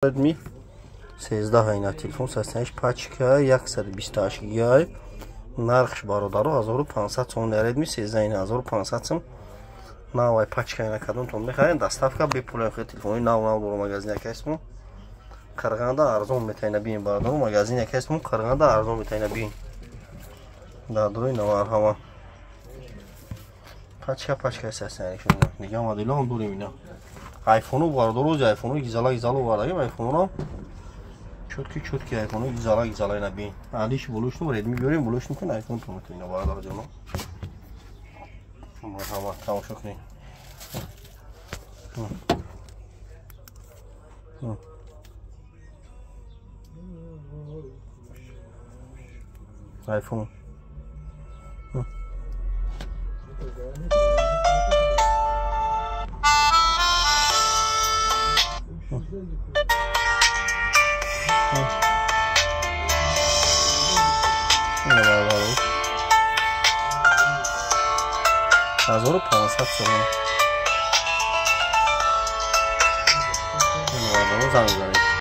Redmi 13 ина телефон састаниш пачка 128 гигай, нархш бародаро 1500 сом. Redmi 13 ина 1500 сом навай пачка ина кадомтон мехарем, доставка бепул. Хе телефони нав нав дору магазин якасмо Қарғанда арзон метайна бин бародаро, магазин якасмо Қарғанда арзон метайна бин дар ина марҳама пачка пачка састаниш. Дига моделҳо дорем, ина айфону бародаро, айфону гизала гизала овардагим, айфонро чётки чётки, айфону гизала гизала ина бин. Алиш булушну Redmi биёрем, булушну кун айфон тон ина бародаро ҷоно, марҳама тамошо кунед. Айфон 1500 сомон. Занг занед.